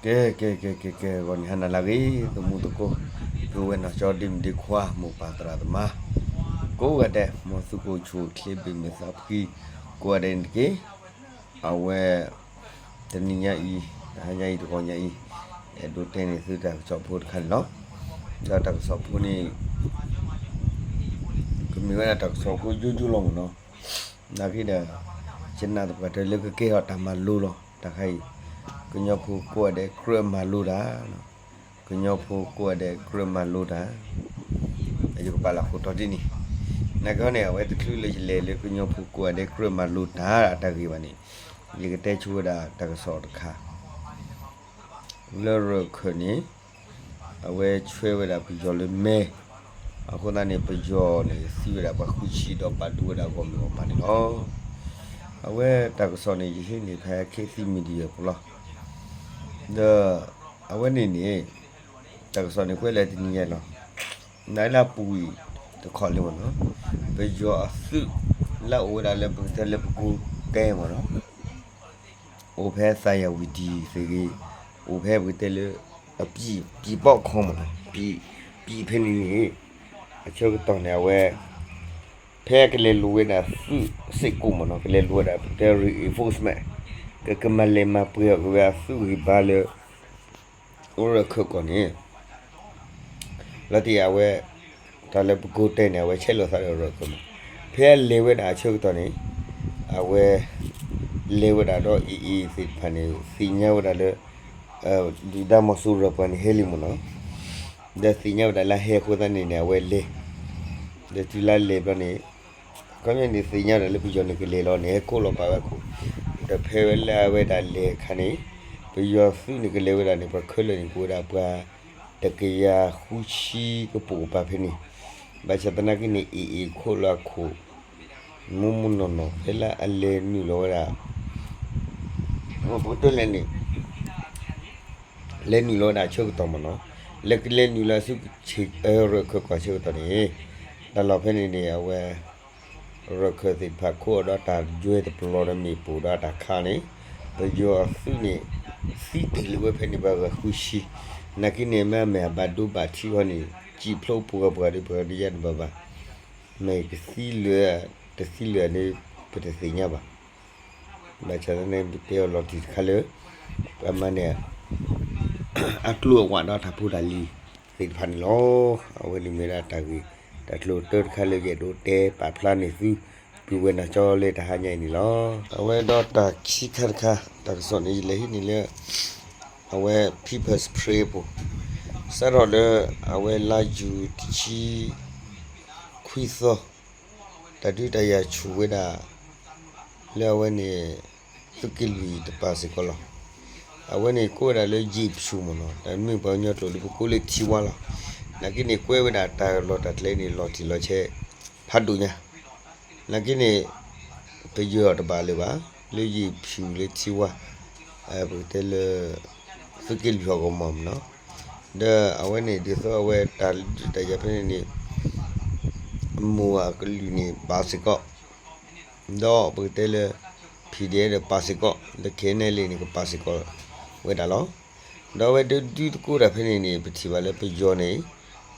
ကဲ ကဲ ကဲ ကဲ ကဲ ဂီၤနံၤဟါနၤလၢအဂ့ၤ သမူသကိး ပုၢ်ဝဲၢ်နီၢ်ကၠီ ဒ့မုၣ်ဒ့ခွါ မိၢ်ပၢ်သရၣ်သမါ ကိးဂၤဒဲး မ်သုကအိၣ်ဆူၣ်အိၣ်ချ့ ဘၣ်မုာ်သးဖှံ ကိးဂၤဒဲးန့ၣ်တက့ၢ်. အဝဲ တနံၤညါအံၤ တဟါညါအံၤ တဂီၤညါအံၤ အဲၣ်ဒိးတဲန့ၢ်သုတၢ်ကစီၣ်ဖိတခါန့ၣ်လီၤ. ဒီးတၢ်ကစီၣ်ဖိန့ၣ် ကမ့ၢ်ဝဲဒၣ်တၢ်ကစီၣ်ဖိယိယိလီၤမ့ၢ်နီၤ. နာ်က့ဒီး ယနာ်သပှၢ်တၢၢ်လၢကကဲထီၣ်တၢ်မၤလိလီၤ. တၢ်ခါအံၤ ကညီဖိကိးဂၤဒဲးကြၢးမၤလိတၢ်, ကညီဖိကိးဂၤဒဲးကြၢးမၤလိတၢ်, ယကပာ်လၢဃိာ်တီၤဒ်န့ၣ်, နာ်က့ဟီန့ၣ် အဝဲတချုးလၢယလဲၤလၢကညီဖိကိးဂၤဒဲးကြၢးမၤလိတၢ်အတၢ်ဂ့ၢ်ဘၣ်န့ၣ်, ယကတဲဆိဝဲဒၣ်တၢ်ကစီၣ်တခါ လၢရၢၢ်ခၢၣ်န့ၣ် အဝဲဆွဲဝဲဒၣ်ပယီၤလၢမဲ, အဃိသတးန့ၣ် ပယီၤန့ၣ်သံဝဲဒၣ်ပှၤဃုဆံဒီးဘၣ်ဒိဝဲဒၣ်ဂီၢ်မုၢ်ဂီၢ်ပၤန့ၣ်လီၤ. အဝဲတၢ်ကစီၣ်န့ၣ် ယဟံးန့ၢ်ဖဲ ခေတ်သစ် Media အပူၤလီၤ. ဒီးအဝဲန့ၣ်န့ၣ် တၢ်ကစီၣ်န့ၣ်ကွဲးလၢတနံၤညါလီၤ. နလၢပူၤတခီလံမ့ၢ်နီၤ, ပယီၤအသုး လၢအအိၣ်ဝဲဒၣ်လၢပကတဲလၢပကိးကဲမ့ၢ်နီၤ အိၣ်ဖဲသးယၤဝံၤဒံးသ့ၣ်ဂ့ၤ, အိၣ်ဖဲပကတဲလၢ အပံာ်ပံာ်ဘီၣ်ခီမ့ၢ်နီၤ, ပံာ်ဖဲန့ၣ်န့ၣ် အဆၢကတီၢ်န့ၣ် အဝဲ ဖဲကလဲၤလိာ်ဝဲဒၣ်သုးစ့ၢ်ကီးမ့ၢ်နီၤ, ကလဲၤလိာ်ဝဲဒၣ်ပကတဲ reinforcement, ကကမၤလဲၤမၤပှဲၤအီၤက့ၤဝဲအသုးဂံၢ်ဘါလၢ အိၣ်ရၢၢ်ခၢၣ်ကီၢ်န့ၣ် လီၤတံၢ်အဝဲ တၢ်လၢပကိးတဲန့ၣ် အဝဲဆဲးလီၤသးဒီးရၢၢ်ခၢၣ်မး, ဖဲအလဲၤဝဲဒၣ်အဆၢကတီၢ်န့ၣ် အဝဲ လဲၤဝဲဒၣ်ဒီး AA သ့ၣ်တဖၣ်န့ၣ် သ့ၣ်ညါဝဲဒၣ်လၢ ဒုၣ်ဒါမီၤစိရိၤပှၤန့ၣ်ဟဲလံမ့ၢ်နီၤ, ဒီးသ့ၣ်ညါဝဲဒၣ်လၢဟဲအဃိသတးန့ၣ်န့ၣ် အဝဲလဲၤ, ဒီးတုၤလၢလဲၤဘျီန့ၣ် ခီပညီန့ၣ်သ့ၣ်ညါဝဲဒၣ်လၢပယီၤန့ၣ်ကလဲၤလီၤန့ၣ် ဟဲကိးလီၤပာ်ဝဲအခိၣ်, ဒီးဖဲဝဲလၢအဝဲဒၣ်လဲၤအခါန့ၣ် ပယီၤသုးန့ၣ်ကလဲၤဝဲဒၣ်န့ၣ် ပှၤခဲလၢာ်န့ၣ် ကအိၣ်ဝဲဒၣ်ပှၤ တကယၤဃုဆံကပိာ်ကပၤဖဲန့ၣ်, ဘၣ်ဆၣ်သနာ်က့န့ၣ် AA ခိးလီၤအခိၣ် မိၢ်မိၢ်နီၢ်နီၢ် ဖဲလၢအလဲၤနုာ်လီၤဝဲဒၣ် ပကတဲလဲၣ်န့ၣ် လဲၤနုာ်လီၤဝဲဒၣ်အဆၢကတီၢ်မ့ၢ်နီၤ, လဲၤကလဲၤနုာ်လီၤဆူ ရၢၢ်ခၢၣ်ကီၢ်ဆၢကတီၢ်န့ၣ်, တၢ်လီၢ်ဖဲန့ၣ်န့ၣ် အဝဲ ရၢၢ်ခၢၣ်သ့ၣ်တဖၣ်ခိးအီၤဒီးတၢ်ယွဲၢ်တပျီၤဒီးမ့ၣ်ပိၢ်ဒီးတၢ်ခးန့ၣ်, ပယီၤအသုးန့ၣ် သံတ့ၢ်လၢၤဝဲဖဲန့ၣ်ပှၤဂၤဃုဆံ, နာ်က့န့ၣ် မ့မ့ၢ်အဘၣ်ဒိဘၣ်ထံးအီၤန့ၣ် စံၣ်ဖျိပှၤဂၤပှၤဒီးပှၤကယၢ်တဘၣ်ဘၣ်, မ့ၢ်ကသံလၢၤ တသံလၢၤန့ၣ် ပတသ့ၣ်ညါဘၣ်. ဘၣ်ဆၣ်သနာ်က့ ပတဲအီၤလီၤတံၢ်တခါလၢ ပှၤမၤန့ၢ် အကျိၤအဝးဒီးတၢ်ဖိတၢ်လံၤသ့ၣ်တဖၣ်န့ၣ်လီၤ. အဝဲန့ၣ်မ့ၢ်ဒၣ်တၢ်ဂ့ၢ်တၢ်ကျိၤတၢတခါလၢယအဲၣ်ဒိးတဲပာ်ဖျါန့ၢ်သု ပုၢ်ဝဲၢ်နီၢ်ကၠီလၢတဟါညါအံၤန့ၣ်လီၤ. အဝဲဒီးတၢ်ခံခါတခါ တၢ်ကစီၣ်န့ၣ် ယလဲၤဟံးန့ၢ်လၢ အဝဲ People's Spring အပူၤ, စးထီၣ်လၢ အဝဲလါယူၤတဆံခွံသီ တၢ်ဒုးတၢ်ယၤဆူၣ်ဝဲဒၣ် လၢအဝဲန့ၣ် သုးက့လွံၢ်တပၤစ့ၢ်ကီးလီၤ. အဝဲန့ၣ်ကိးဝဲဒၣ်လၢယ့ၣ်ဖၠူၣ်မ့ၢ်နီၤ, တၢ်မ့ၢ်ပှၤကညီကျိာ်လၢပကိးလၢထံဝါလီၤ. နာ်က့န့ၣ် ကွဲးဝဲဒၣ်တၢ်လီၢ်တၢ်ကျဲန့ၣ် လီၤတံၢ်လီၤဆဲး ဖးဒိၣ်ညါ နာ်က့န့ၣ် ပယီၤတဘၣ်လၢၤဘၣ်, လၢယ့ၣ်ဖၠူၣ်လၢထံဝါ, ပကတဲလၢ သုးက့လွံၢ်ဟီၣ်ကဝီၤမ့ၢ်နီၤ, ဒီးအဝဲန့ၣ် ဒ်သိးအဝဲတၢ်ဒုးတၢ်ယၤဖဲန့ၣ်န့ၣ် အမိၢ်အကလုာ်န့ၣ် ပာ်စ့ၢ်ကီး, ဒီးပကတဲလၢ ဖံၣ်ဒဲးဒီးပာ်စ့ၢ်ကီး, ဒီး ခဲအံၤန့ၣ်လံန့ၣ် ကပာ်စ့ၢ်ကီးဝဲဒၣ်လီၤ. ဒီးအဝဲဒုးဒုးသကိးတၢ်ဖဲန့ၣ်န့ၣ် ပထံၣ်ဘၣ်လၢပယီၤန့ၣ်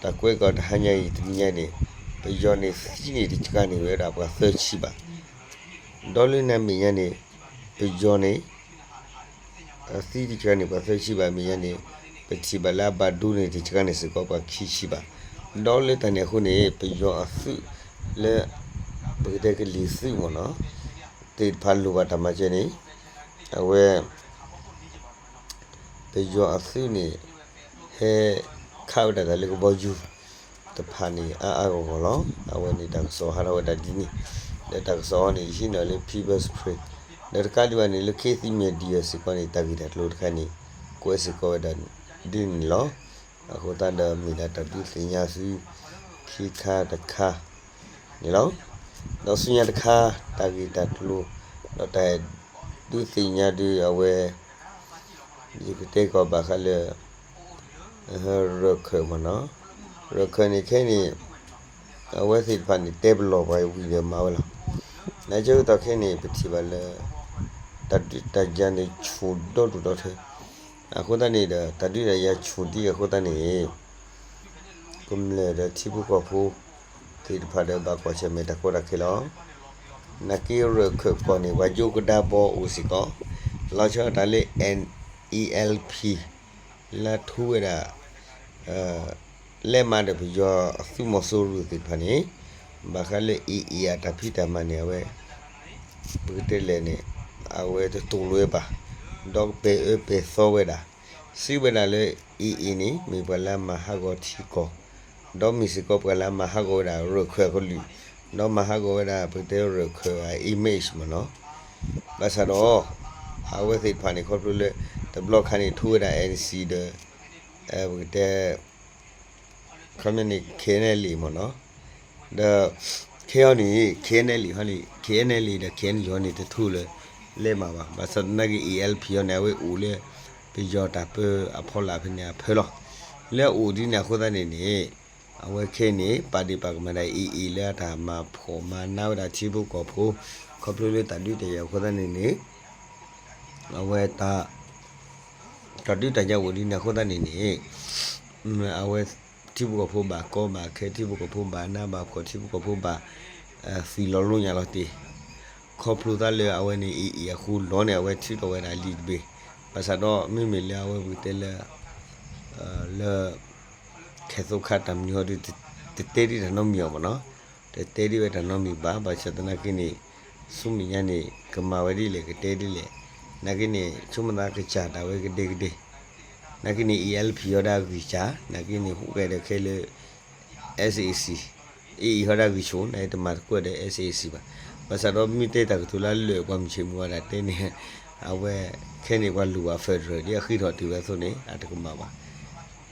တၢ်ကွဲးကီၢ်တဟါညါအံၤတနံၤညါန့ၣ် ပယီၤန့ၣ်သံန့ၢ်တကးန့ၣ်ဝဲဒၣ်ပှၤသၢဆံဘၣ်. ဒီးလၢနမ့ၢ်ညါန့ၣ် ပယီၤန့ၣ် သံတကးန့ၣ်ပှၤသၢဆံဘၣ် မ့ၢ်ညါန့ၣ် ပထံၣ်ဘၣ်လၢအဘၣ်ဒိန့ၣ်တကးန့ၣ်စ့ၢ်ကီးပှၤခံဆံဘၣ်. ဒီးလၢတၢ်န့ၣ်အဃိန့ၣ် ပယီၤအသုးလၢ ပကတဲကလံၤသုးမ့ၢ်နီၤ သ့ၣ်တဖၣ်လိၣ်ဘၣ်တၢ်မၤစၢၤန့ၣ် အဝဲ ပယီၤအသုးန့ၣ် ဟဲခးဝဲဒၣ်တၢ်လၢကဘီယူၤတဖၣ်န့ၣ် အါအါဂီၢ်ဂီၢ်လီၤ. အဝဲန့ၣ်တၢ်ကစီၣ်ဟးထီၣ်ဝဲဒၣ်ဒ်န့ၣ်, ဒီးတၢ်ကစီၣ်အံၤန့ၣ် ယဟံးန့ၢ်လၢ People's Spring ဒီးတကးဒံးဘၣ်န့ၣ် လၢ ခေတ်သစ် Media စ့ၢ်ကီးန့ၣ် တၢ်ဂ့ၢ်တၢ်ကျိၤတခါန့ၣ် ကွဲးစ့ၢ်ကီးဝဲဒၣ်ဒ်န့ၣ်လီၤ. အဃိသတးဒီးမ့ၢ်ဒၣ်တၢ်ဒုးသ့ၣ်ညါဆူ ခံခါတခါန့ၣ်လီၤ. ဒီးဆူညါတခါ တၢ်ဂ့ၢ်တၢ်ကျိၤ ဒီးတၢ်ဒုးသ့ၣ်ညါဒုးအဝဲ ယကတဲကီးဘၣ်ဃးလၢ ရၢၢ်ခၢၣ်မ့ၢ်နီၤ, ရၢၢ်ခၢၣ်န့ၣ်ခဲအံၤန့ၣ် အဝဲသ့ၣ်တဖၣ်န့ၣ် တဲပလီၢ်ပှၤဝံၤဒီးမၤဝဲလီၤ. နာ်က့ကတီၢ်ခဲအံၤန့ၣ် ပထံၣ်ဘၣ်လၢ တၢ်ဒုးတၢ်ယၤန့ၣ် ဆူၣ်ဒီဒူၣ်ဒီထၢ အဃိသတးန့ၣ်ဒီး တၢ်ဒုးတၢ်ယၤဆူၣ်ဒံးအဃိသတးန့ၣ် ကမျၢၢ်ဒီးထံဖိကီၢ်ဖိသ့ၣ်တဖၣ်ဒီးဘၣ်ကွၢ်ဆၢၣ်မဲာ်တၢ်ကီတၢ်ခဲလီၤ. နာ်က့ရၢၢ်ခၢၣ်ကီၢ်န့ၣ် ပှၤကၠိကဒါဘီအိၣ်စ့ၢ်ကီး, လီၤဆီဒၣ်တၢ်လၢ N E L P လၢထူဝဲဒၣ် လဲၤမၤဒီးပယီၤအသုးမီၤစိရိၤသ့ၣ်တဖၣ်န့ၣ် ဘၣ်ဃးလၢ AA အတၢ်ဖံးတၢ်မၤန့ၣ် အဝဲ ပကတဲလဲၣ်န့ၣ် အဝဲတတူၢ်လိာ်ဝဲဘၣ်, ဒီးကပဲာ်အၢပဲာ်သီဝဲဒၣ်, စံးဝဲဒၣ်လၢ AA န့ၣ် မ့ၢ်ပှၤလၢအမၤဟးဂီၤထံကီၢ်, ဒီးမ့ၢ်စ့ၢ်ကီးပှၤလၢအမၤဟးဂီၤဝဲဒၣ်ရၢၢ်ခၢၣ်အကလုာ်, ဒီးမၤဟးဂီၤဝဲဒၣ်ပကတဲရၢၢ်ခၢၣ်အ image မ့ၢ်နီၤ. ဘၣ်ဆၣ်ဒီး အဝဲသ့ၣ်တဖၣ်န့ၣ် ခီဖျိလၢ တဘျီခါန့ၣ် ထူဝဲဒၣ် N C ဒီး ပကတဲ ခီပညီန့ၣ် K N L A မ့ၢ်နီၤ, ဒီး ခဲအံၤန့ၣ် K N L A ဟီန့ၣ် K N L A ဒီး K N U ဟီန့ၣ် တထူလၢ လဲၤမၤဘၣ်. ဘၣ်ဆၣ်သနာ်က့ A L P ဟီန့ၣ် အဝဲအိၣ်လၢ ပယီၤတၢ်ပၢအဖီလာ်ဖဲန့ၣ်အဖၢလီၤ. လၢအအိၣ်ဒ်န့ၣ်အဃိသတးန့ၣ်န့ၣ် အဝဲခဲအံၤန့ၣ် ပာ်ဒ့ၣ်ပာ်ကမၣ်ဒၣ် AA လၢအတၢ်မၤဖှီၣ်မၤနါဝဲဒၣ်ထံဖိကီၢ်ဖိ, ခီဖျိလၢတၢ်ဒုးတၢ်ယၤအဃိသတးန့ၣ်န့ၣ် အဝဲတၢ် တၢ်ဒုးတၢ်ယၤအိၣ်ဒ်န့ၣ်အဃိသတးန့ၣ်န့ၣ် အဝဲ ထံဖိကီၢ်ဖိဘၣ်ကီဘၣ်ခဲ, ထံဖိကီၢ်ဖိဘၣ်နါဘၣ်ဖှီၣ်, ထံဖိကီၢ်ဖိဘၣ် သံၣ်လီၤလိညၣ်လီၤတ့ၢ်, ခီဖျိသးလၢအဝဲန့ၣ် AA အဃိလီၤန့ၣ် အဝဲထုးထီၣ်ဝဲဒၣ်လံာ်တဘ့ၣ်. ဘၣ်ဆၣ်ဒီးမ့မ့ၢ်လၢအဝဲပကတဲလၢ လၢ ခဲသိခါတၢ်မနုၤဟီဒီး တတဲဒ်တၢ်နီတမံၤအီၤမ့ၢ်နီၤ, တတဲဒ်ဝဲတၢ်နီတမံၤဘၣ်. ဘၣ်ဆၣ်သနာ်က့န့ၣ် ဆူမဲာ်ညါန့ၣ် ကမၤဝဲဒ်လဲၣ် ကတဲဒ်လဲၣ်, နာ်က့န့ၣ် ဆိကမိၣ်သးကစၢ်ဒၣ်ဝဲကဒဲကဒဲ, နာ်က့န့ၣ် A L P ဟီဒၣ်ဂံၢ်စၢ်, နာ်က့န့ၣ် ဟူးဂဲၤဒီးခဲလၢ SAC, AA ဟီဒၣ်ဂံၢ်ဆူၣ် နာ်က့တမၤသကိးဒီး SAC ဘၣ်. ဘၣ်ဆၣ်ဒီးမ့ၢ်တဲတၢ်ကတိၤလၢလၢာ်ပှၤမုၢ်ဆ့ၣ်မုၢ်ဝါဒၣ်တဲန့ၣ် အဝဲခဲန့ၣ်ပှၤလူၤဘၣ် federal ဒ်အဃ့ထီၣ်တ့ၢ်ဝဲအသိးန့ၣ် အတကမၣ်ဘၣ်.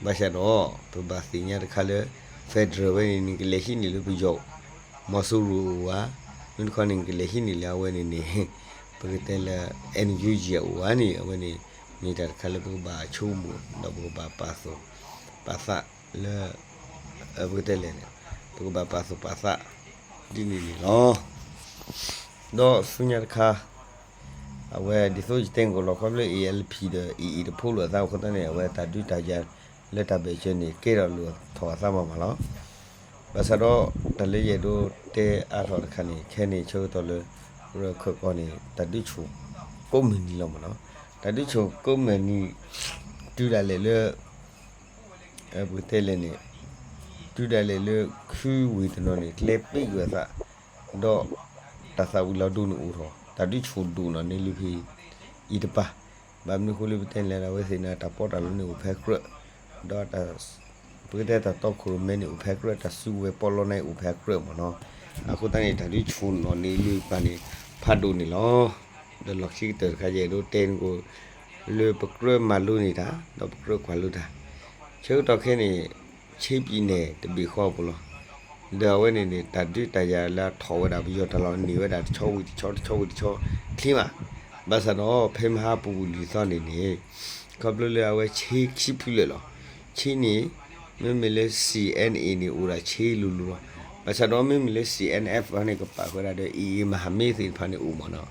ဘၣ်ဆၣ်ဒီး ပဘၣ်သ့ၣ်ညါတခါလၢ federal ဝဲန့ၣ် နကလဲၤဟံးန့ၢ်လၢပယီၤ မီၤစိရိၤအအိၣ်ဧါ, မ့ၢ်တခီန့ၣ် နကလဲၤဟံးန့ၢ်လၢအဝဲန့ၣ်န့ၣ် ပကတဲလၢ NUG အအိၣ်ဧါန့ၣ် အဝဲန့ၣ် မ့ၢ်တၢ်တခါလၢပကဘၣ်ဆိကမိၣ် ဒီးပကဘၣ်ပာ်သူၣ်ပာ်သးလၢ ပကတဲလဲၣ်န့ၣ် ပကဘၣ်ပာ်သူၣ်ပာ်သး ဒ်န့ၣ်န့ၣ်လီၤ. ဒီးဆူညါတခါ အဝဲဒ်သိးယတဲကီးလီၤ ခီဖျိ A L P ဒီး AA တဖိးလိာ်အသးအဃိသတးန့ၣ် အဝဲတၢ်ဒုးတၢ်ယၤလၢတၢ်ဘၢၣ်စၢၤန့ၣ် ကဲထီၣ်လိာ်ထီၣ်အသးမးမးလီၤ. ဘၣ်ဆၣ်ဒီး တၢ်လၢယအဲၣ်ဒိးတဲအါထီၣ်တခါန့ၣ် ခဲန့ၣ်ဆၢကတီၢ်လၢ ရၢၢ်ခၢၣ်ကီၢ်န့ၣ် တၢ်ဒုးဆူၣ်ကိးမုၢ်နံၤလီၤမးနီၤ. တၢ်ဒုးဆူၣ်ကိးမုၢ်နံၤ တုၤဒၣ်လဲာ်လၢ ပကတဲလဲၣ်န့ၣ် တုၤဒၣ်လဲာ်လၢခုဝံၤတနီၤန့ၣ် ကျဲပ့းကွံာ်အသး ဒီးတၢ်သၣ်ဝံၤလီၤဒိန့ၣ်အိၣ်ထီၣ် တၢ်ဒုးဆူၣ်ဒိၣ်နီၣ်န့ၣ်လၢဖဲအံၤတပၤ, ဘၣ်မနုၤအဃိလၢပတဲလဲၣ်ဒီး အဝဲသ့ၣ်န့ၣ် တၢ်ပီးတၢ်လီန့ၣ်အိၣ်ဖဲကြၢး, ဒီး ပကတဲတၢ်တီခိၣ်ရိၣ်မဲန့ၣ်အိၣ်ဖဲကြၢး, တၢ်စုကဝဲၤပီးလီန့ၣ်အိၣ်ဖဲကြၢးမးနီၤ. အဃိသတးန့ၣ် တၢ်ဒုးဆူၣ်နီၣ်န့ၣ်လၢပၤန့ၣ် ဖးဒိၣ်န့ၣ်လီၤ. ဒီးလီၢ်ခံကတၢၢ်တခါ ယအဲၣ်ဒိးတဲန့ၣ်ကီး လၢပကြၢးမၤလိန့ၢ်တၢ် ဒီးပကြၢးကွၢ်လိတၢ် ဆၢကတီၢ်ခဲန့ၣ် ဆ့ပံၤနဲၣ်တဘ့ၣ်ဃီအပူၤလီၤ. ဒီးအဝဲန့ၣ်န့ၣ် တၢ်ဒုးတၢ်ယၤလၢအထီၣ်ဝဲဒၣ် ပယီၤတၢ်လီၢ်န့ၢ်ဝဲဒၣ်တဆီဝံၤတဆီ တဆီဝံၤတဆီ ချ့မး, ဘၣ်ဆၣ်ဒီးဖဲမဟါပူၤကွံာ်လွံၢ်သီန့ၣ်န့ၣ် ခီဖျိလၢအဝဲဆ့ခံဖုလၢာ်လီၤ. ဆ့န့ၣ် မ့မ့ၢ်လၢ C N A န့ၣ် အိၣ်ဒၣ်ဆ့လိၤလိၤလီၤ. ဘၣ်ဆၣ်ဒီးမ့မ့ၢ်လၢ C N F န့ၣ် ကပာ်ဃုာ်ဝဲဒၣ်ဒီး AA မဟာမိတ်သ့ၣ်တဖၣ်န့ၣ်အိၣ်မးနီၤ.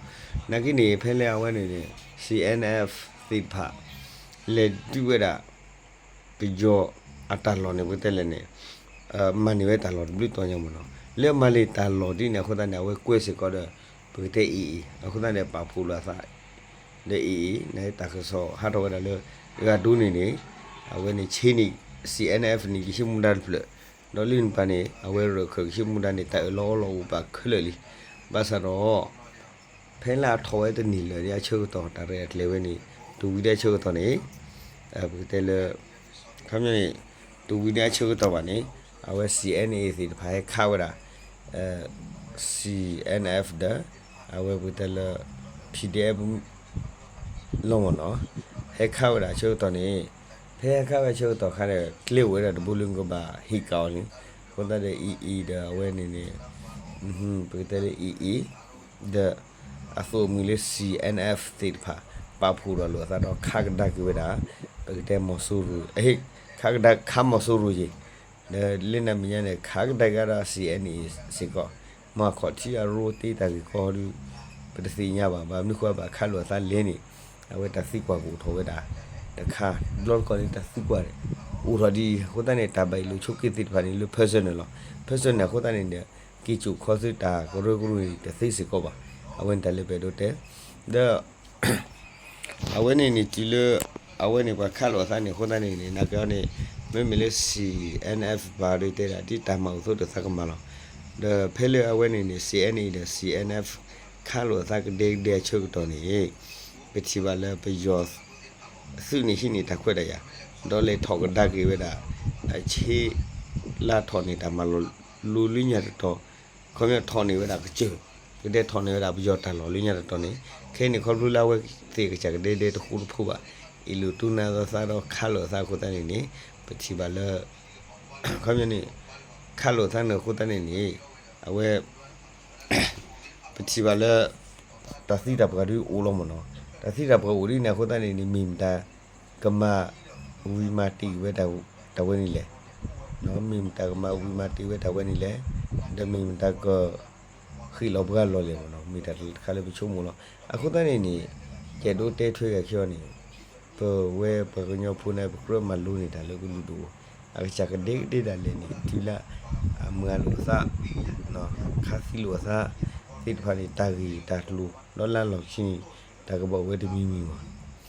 နာ်က့န့ၣ် ဖဲလၢအဝဲန့ၣ်န့ၣ် C N F သ့ၣ်တဖၣ် လဲၤဒုးဝဲဒၣ် ပယီၤအတၢ်လီၢ်န့ၣ် ပကတဲလဲၣ်န့ၣ် မၤန့ၢ်ဝဲတၢ်လီၢ်တဘျုးတီၤညါမးနီၤ. လၢမၤန့ၢ်တၢ်လီၢ်ဒ်န့ၣ်အဃိသတးန့ၣ် အဝဲကွဲစ့ၢ်ကီးဒီး ပကတဲ AA အဃိသတးန့ၣ် ပာ်ဖှိၣ်လိာ်အသး ဒီး AA န့ၣ် တၢ်ကစီၣ်ဟးထီၣ်ဝဲဒၣ်လၢ ဂၤဒိန့ၣ်န့ၣ် အဝဲန့ၣ်ဆ့န့ၣ် C N F န့ၣ် ကဟံးမူဒါတဖျၢၣ်, ဒီးလၢန့ၣ်တပၤန့ၣ် အဝဲရၢၢ်ခၢၣ်ကဟံးမူဒါန့ၣ် တၢ်အၢၣ်လီၤအီလီၤအိၣ်ဘၣ်ခဲလၢာ်လံ. ဘၣ်ဆၣ်ဒီး ဖဲလၢအထီၣ်ဝဲတန့ၢ်လၢာ်ဒ်အဆၢကတီၢ် တၢ်ရဲၣ်တၢ်ကျဲၤဝဲန့ၣ် တဝံၤဒ်အဆၢကတီၢ်န့ၣ် ပကတဲလၢ ခီပညီန့ၣ် တဝံၤဒ်အဆၢကတီၢ်ဘၣ်န့ၣ် အဝဲ C N A သ့ၣ်တဖၣ်ဟဲခးဝဲဒၣ် C N F ဒီး အဝဲပကတဲလၢ P D F လီၤမးနီၤ, ဟဲခးဝဲဒၣ်ဆၢကတီၢ်န့ၣ် ဖဲဟဲခးဝဲဆၢကတီၢ်ခါဒီး ကျဲအိၣ်ဝဲဒၣ်တဘိလၢနကဘၣ်ဟ့ၣ်ကၣ်အီၤန့ၣ် အဃိသတးဒီး AA ဒီးအဝဲန့ၣ်န့ၣ် ပကတဲလၢ AA ဒီး အသိးအမုၢ်လၢ C N F သ့ၣ်တဖၣ် ပာ်ဖှိၣ်ဒီးလိာ်အသးဒီးခးကဒါက့ၤဝဲဒၣ် ပကတဲမီၤစိရိၤ ခးကဒါခးမီၤစိရိၤယ့ၣ်, ဒီးလၢနၤမဲာ်ညါန့ၣ် ခးကဒါက့ၤဒီး C N A စ့ၢ်ကီး, မ့ၢ်ခီၣ်ထံးအရိတ့တၢ်ဂ့ၢ်ကီဒီး ပတသ့ၣ်ညါဘၣ်, ဘၣ်မနုၤဃိဘၣ်ခးလိာ်အသးလဲၣ်န့ၣ် အဝဲတၢ်သံကွၢ်ကအိၣ်ထီၣ်ဝဲဒၣ် တခါ တဘျီတခီၣ်န့ၣ် တၢ်သံကွၢ်န့ၣ် အိၣ်ထီၣ်ဒ်အံၤအဃိသတးန့ၣ် တၢ်ဘၣ်အ့ၣ်လိာ်ဆိးက့သ့ၣ်တဖၣ်န့ၣ် လၢ personal လီၤ. personal န့ၣ် အဃိသတးန့ၣ်ဒီး က့ၤစိာ်ခီဆူတၢ်ကရၢကရိန့ၣ်တသ့စ့ၢ်ကီးဘၣ်. အဝဲန့ၣ်တၢ်လၢပအဲၣ်ဒိးတဲ ဒီး အဝဲန့ၣ်န့ၣ်တုၤလၢ အဝဲန့ၣ်ပှၤခးလိာ်အသးန့ၣ်အဃိသတးန့ၣ်န့ၣ် နာ်က့န့ၣ် မ့မ့ၢ်လၢ C N F ဘၣ်ဒ်တဲဒၣ် ဒ်တၢ်မၤအိၣ်အသိးဒီးသးကမၤလီၤ. ဒီးဖဲလၢအဝဲန့ၣ်န့ၣ် C N A ဒီး C N F ခးလိာ်အသးကဒဲကဒဲအဆၢကတီၢ်န့ၣ် ပထံၣ်ဘၣ်လၢပယီၤ သုးန့ၣ်ဟံးန့ၢ်တၢ်ခွဲးတၢ်ယာ် ဒီးလဲၤထီၣ်ကဒါက့ၤဝဲဒၣ် အဆ့လါထီၣ်န့ၢ်တၢ်မၤလိလီၤလၢညါတတီၤ ခီပညီထီၣ်န့ၢ်ဝဲဒၣ်ကစၢၢ် ကဒဲထီၣ်န့ၢ်ဝဲဒၣ်ပယီၤတၢ်လီၢ်လၢညါတတီၤန့ၣ် ခဲအံၤန့ၣ် ခီဖျိလၢအဝဲသ့ၣ်အကစၢ်ကဒဲဒဲတဃူတဖိးဘၣ် အ့ၣ်လိာ်တူၢ်နါသးဒီးခးလိာ်အသးအဃိသတးန့ၣ်န့ၣ် ပထံၣ်ဘၣ်လၢ ခီပညီန့ၣ် ခးလိာ်အသးန့ၣ်အဃိသတးန့ၣ်န့ၣ် အဝဲ ပထံၣ်ဘၣ်လၢ တၢ်သံတၢ်ပှၢ်ဒ်အိၣ်လီၤမ့ၢ်နီၤ. တၢ်သံတၢ်ပှၢ်အိၣ်ဒ်န့ၣ်အဃိသတးန့ၣ်န့ၣ် မ့ၢ်မတၤကမၤဝံၤမၤတ့ၢ်ဝဲတၢ်ဝဲန့ၣ်လဲၣ်. မ့ၢ်မတၤကမၤဝံၤမၤတ့ၢ်ဝဲတၢ်ဝဲန့ၣ်လဲၣ်. ဒီးမ့ၢ်မတၤက ဃ့ၣ်လီၤပှၤလီၢ်လဲၣ်မ့ၢ်နီၤ မ့ၢ်တၢ်တခါလၢပဆိကမိၣ်လီၤ. အဃိသတးန့ၣ်န့ၣ် ယအဲၣ်ဒိးတဲထွဲဂၤခဲအံၤန့ၣ် ပဝဲပှၤကညီဖိန့ၣ် ပကြၢးမၤလိန့ၢ်တၢ်လၢကလုာ်ဒူၣ် အကစၢ်ကဒဲကဒဲဒၣ်လဲာ်န့ၣ် တုၤလၢ အမၤလိာ်အသး ခးသံလိာ်အသးသ့ၣ်တဖၣ်န့ၣ် တၢ်ဂ့ၢ်တၢ်ကျိၤ ဒီးလၢလီၢ်ခံန့ၣ် တၢ်ကဘၣ်အိၣ်ဝဲတမံၤမံၤမ့ၢ်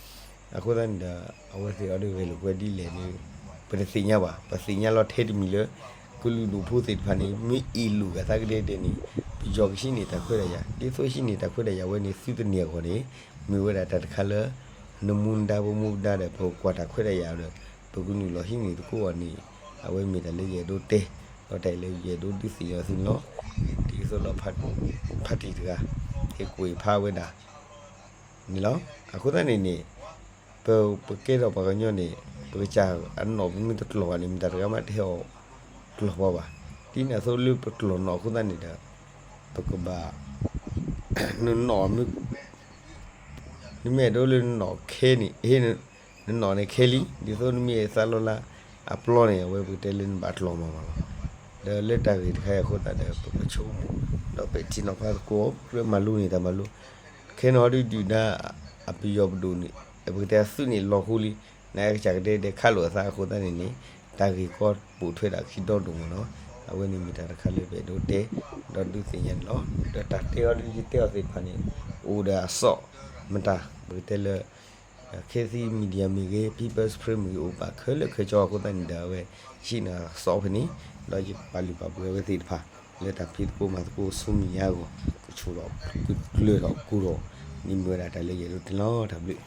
အဃိသတးန့ၣ်ဒီး အဝဲသ့ၣ်အီၤဒ်ဂဲၤလိာ်ကွဲဒ်လဲၣ်န့ၣ် ပတသ့ၣ်ညါဘၣ်. ပသ့ၣ်ညါလီၤထဲတမံၤလၢ ကလုာ်ဒူၣ်ဖိသ့ၣ်တဖၣ်န့ၣ် မ့ၢ်အ့ၣ်လိာ်အသးကဒဲကဒဲန့ၣ် ပယီၤကဟံးန့ၢ်တၢ်ခွဲးတၢ်ယာ် ဒ်သိးဟံးန့ၢ်တၢ်ခွဲးတၢ်ယာ်ဝဲန့ၣ် သုတန့ၢ်အဂီၢ်န့ၣ် မ့ၢ်ဝဲဒၣ်တၢ်တခါလၢ နမူနဒါပမူပဒါဒီး ပကွၢ်တၢ်ခွဲးတၢ်ယာ်ဒီး ပကနုာ်လီၤဟံးန့ၢ်သကိးအီၤန့ၣ် အဝဲမ့ၢ်တၢ်လၢယအဲၣ်ဒိးတဲ ဒီးတၢ်လၢယအဲၣ်ဒိးဒုးသ့ၣ်ညါသုန့ၣ်လီၤ. ဒ်သိးဒီး ဖါတံၢ်တဂၤ ဟ့ၣ်ကွံာ်ဖးဝဲဒၣ် န့ၣ်လီၤ. အဃိသတးန့ၣ်န့ၣ် ပ ပကဲထီၣ်ပှၤကညီန့ၣ် ပကစၢ်အနီၢ်ပမ့ၢ်တကျိၤဘၣ်န့ၣ် မတၤတဂၤမးတဟဲအီၣ်ကျိၤပှၤဘၣ်. ဒ်န့ၣ်အသိးလၢပကျိၤနီၢ်အဃိသတးန့ၣ်ဒီး ပကဘၣ် နနီၢ်မ့ၢ် နမ့ၢ်အဲၣ်ဒိးလၢနနီၢ်ခဲန့ၣ် နနီၢ်န့ၣ်ခဲလံ ဒ်သိးနမ့ၢ်သးလီၤလၢအပျီန့ၣ် အဝဲပကတဲလၢနဘၣ်ကျိၤမးမးလီၤ. ဒီးလၢတၢ်ဂ့ၢ်တခါအံၤအဃိသတးဒီး ပကဆိကမိၣ် ဒီးပထံၣ်နီၤဖးသကိး ပကြၢးမၤလိန့ၢ်တၢ်မၤလိ ခဲန့ၣ်ဟီဒုးဒုၣ်ဒါ အပယီၤပဒိၣ်န့ၣ် ပကတဲအသုးန့ၣ်လီၤဃိလံ နကစၢ်ကဒဲဒဲခးလိာ်အသးအဃိသတးန့ၣ်န့ၣ် တၢ်ဂ့ၢ်ကီပိာ်ထွဲဒၣ်ခံဒီဒိၣ်မ့ၢ်နီၤ. အဝဲန့ၣ်မ့ၢ်တၢ်တခါလၢပအဲၣ်ဒိးတဲ ဒီးဒုးသ့ၣ်ညါန့ၣ်လီၤ. ဒီးတၢ်တဲအီၤဒ်ယတဲအီၤသ့ၣ်တဖၣ်န့ၣ် အိၣ်ဒီးအစီၣ်မတၤ ပကတဲလၢ Khit Thit Media မ့ၢ်ဂ့ၤ People's Spring မ့ၢ်ဂ့ၤ အိၣ်ဘၣ်ခဲလၢာ်ခဲဆ့အဃိသတးန့ၣ်ဒီး အဝဲဟံးန့ၢ်အစီၣ်ဖဲန့ၣ် ဒီးယပာ်လုၢ်ပာ်ပှ့ၤအဝဲသ့ၣ်တဖၣ် လၢတၢ်ဖံးသကိးမၤသကိးဆူမဲာ်ညါအဂီၢ် ကဆိၣ်ထီၣ်ကျၢၤထီၣ်ကိၢ်ထီၣ် န့ၣ်မ့ၢ်ဝဲဒၣ်တၢ်လၢယအဲၣ်ဒိးတဲလီၤ. တၢ်ဘျုး